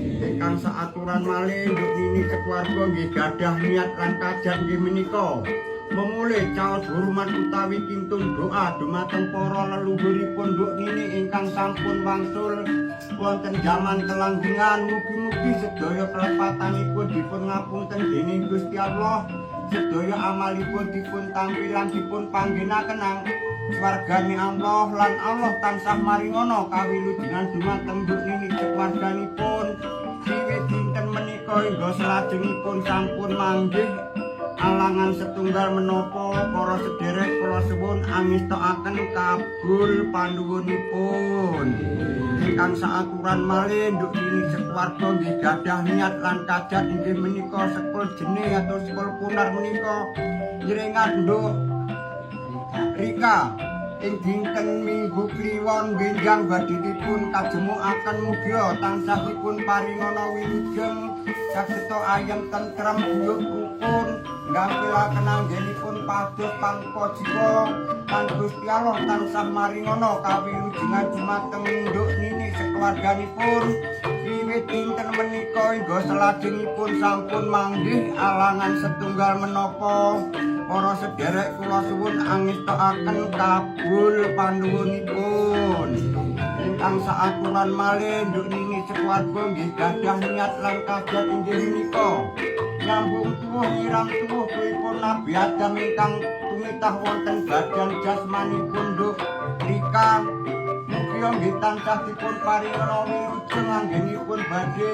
Ingkang saaturan malih, Nduk Nini sekeluarga nggih gadah niat lan kajat nggih menika memulih caos hormat utawi kintun doa dumateng para leluhuripun Nduk Nini ingkang sampun wangsul wonten jaman kelanggengan. Mugi-mugi sedaya kelepatanipun dipun ngapunten dening Gusti Allah, sedaya amalipun dipun tampi lan dipun panggenaken nang swargane Allah, lan Allah tansah maringana kawilujengan dumateng Nduk Nini sekeluarganipun. Wiwit dinten menika hingga salajengipun sampun manggih alangan setunggal menapa, para sederek kula suwun angestokaken kabul panuwunipun. Ingkang saaturan malih, Nduk Nini sekeluarga nggih gadah niat lan kajat inggih menika sekul jene atau sekul punar menika nyirengat Nduk Rika ing dinten Minggu Kliwon benjang badhe dipun kajemukaken. Mugia tansah dipun paringana wilujeng, sageta ayem tentrem, guyub rukun, nggampilaken anggenipun pados pampa jiwa, lan Gusti Allah tansah maringana kawilujengan dumateng Nduk Nini sekeluarganipun. Wiwit dinten menika hingga salajengipun sampun manggih alangan setunggal menapa, para sederek kula suwun angestokaken kabul panuwunipun. Ingkang saaturan malih, Nduk Nini sekeluarga nggih gadah niat lan kajat inggih menika nyambung tuwuh nyiram tuwuh pun Nabi Adam ingkang tumitah wonten badan jasmanipun Nduk Rika. Mugia nggih tansah dipun paringana wilujeng anggenipun badhe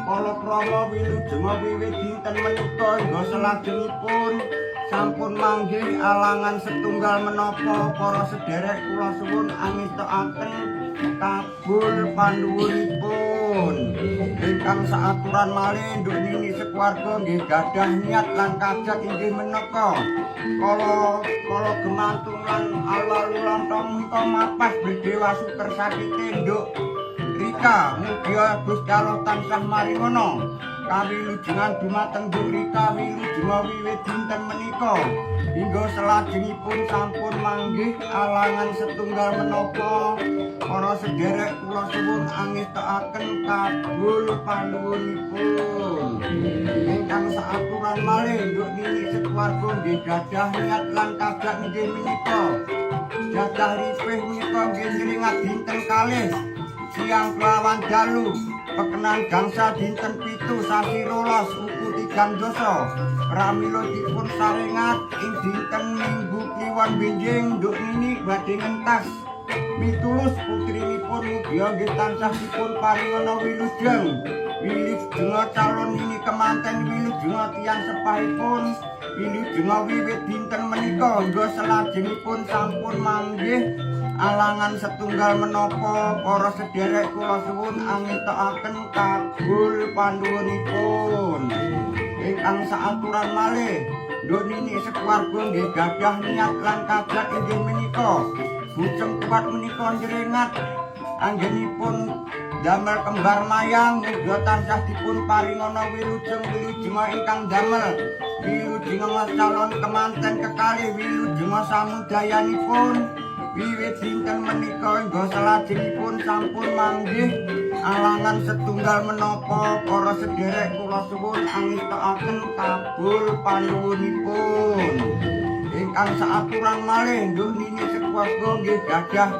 palakrama wilujeng wiwit dinten menika hingga salajengipun sampun manggih alangan setunggal menapa, para sederek kula suwun angestokaken kabul panuwunipun. Ingkang saaturan malih, Nduk Nini sekeluarga nggih gadah niat lan kajat inggih menika kala kala gemantung lan alu-alu lontong menika mapas berdewa suker sakite Nduk Rika. Mugia Gusti Allah tansah maringana kawilujengan dumateng Nduk Rika, wilujeng wiwit dinten menika hingga salajengipun sampun manggih alangan setunggal menapa, para sederek kula suwun angestokaken kabul panuwunipun. Ingkang saaturan malih, Nduk Nini sekeluarga nggih gadah niat lan kajat inggih menika jadah ripih menika nggih nringat dinten 2 siang kelawan dalu pekenan gangsa dinten 7 sasi 12 wuku 3 dasa. Pramila dipun sarengat ing dinten Minggu Kliwon benjing Nduk Nini badhe ngentas mitulus putrinipun. Mugia nggih tansah dipun paringana wilujeng, wilujeng calon nini kemanten, wilujeng tiyang sepahipun, wilujeng wiwit dinten menika hingga salajengipun sampun manggih alangan setunggal menapa, para sederek kula suwun angestokaken kabul panuwunipun. Ingkang saaturan malih, Nduk Nini sekeluarga nggih gadah niat lan kajat inggih menika buceng kuat menika nyerengat anggenipun damel kembar mayang. Muga tansah dipun paringana wilujeng, wilujeng ingkang damel, wilujeng calon kemanten kekalih, wilujeng samudayanipun wiwit dinten menika hingga salajengipun sampun manggih alangan setunggal menapa, para sederek kula suwun angestokaken kabul panuwunipun. Ingkang saaturan malih, Nduk Nini sekeluarga nggih gadah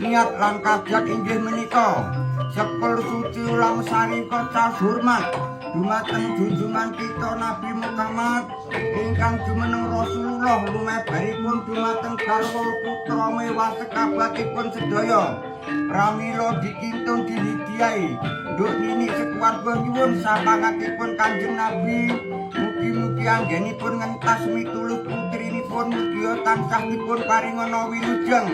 niat lan kajat inggih menika sekul suci ulam sarika cas hormat dumateng junjungan kita Nabi Muhammad ingkang jumeneng Rasulullah, lumebaripun dumateng garwa putra mewah sekabatipun sedaya. Pramila dikintun dihidiahi, Nduk Nini sekeluarga nyuwun syafaatipun Kanjeng Nabi. Mugi-mugi anggenipun ngentas mitulus putrinipun mugia tansah dipun paringana wilujeng,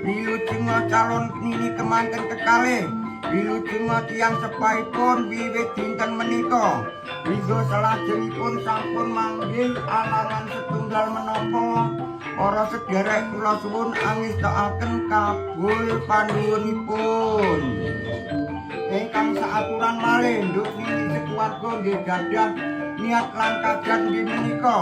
wilujeng calon nini kemanten kekalih, wilujeng tiyang sepahipun wiwit dinten menika hingga salajengipun sampun manggih alangan setunggal menapa, para sederek kula suwun angestokaken kabul panuwunipun. Ingkang saaturan malih, Nduk Nini sekeluarga nggih gadah niat lan kajat nggih menika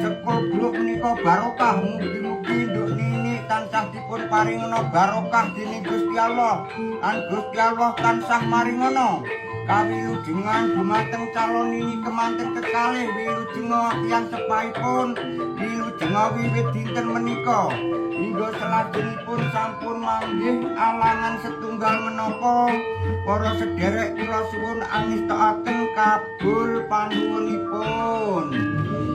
sekul bluk menika barokah. Mugi-mugi Nduk Nini tansah dipun paringana barokah dening Gusti Allah lan Gusti Allah tansah maringana Kawilujengan dumateng calon nini kemanten kekalih, wilujenga tiyang sepahipun, wilujenga wiwit dinten menika hingga salajengipun sampun manggih alangan setunggal menapa, para sederek kula suwun angestakaken kabul panuwunipun.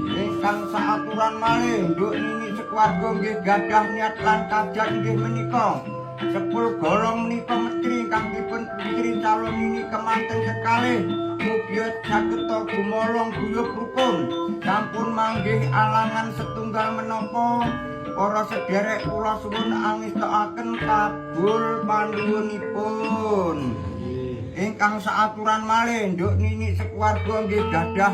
Ingkang saaturan malih, Nduk Nini sekeluarga nggih gadah niat lan kajat inggih menika sepul golong menika metri ingkang dipun putri calon nini kemanten kekalih, mugi saged gumolong guyub rukun. Sampun manggih alangan setunggal menapa, para sederek kula suwun angestakaken kabul panuwunipun. Ingkang saaturan malih, Nduk Nini sekeluarga nggih gadah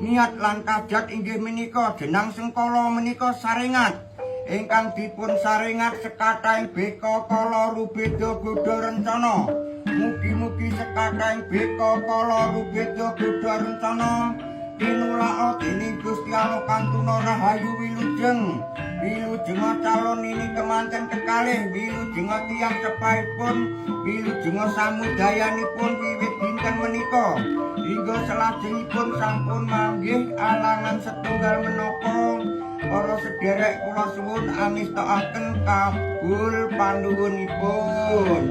niat lan kajat inggih menika jenang sengkala menika saringat ingkang dipun saringat sekathahing beka kala rubeda godha rencana. Mugi-mugi sekathahing beka kala rubeda godha rencana tinulaka dening Gusti Allah kantuna rahayu wilujeng. Wilujeng calon nini kemanten kekalih, wilujeng tiyang sepahipun, wilujeng samudayanipun wiwit dinten menika hingga salajengipun sampun manggih alangan setunggal menapa, para sederek kula suwun angestakaken kabul panuwunipun.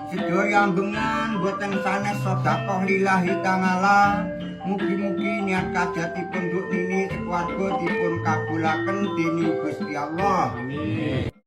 Sedaya ambengan boten sanes sedekah lillahi ta'ala. Mugi-mugi niat kajatipun Nduk Nini sekeluarga dipun kabulaken dening Gusti Allah. Amin.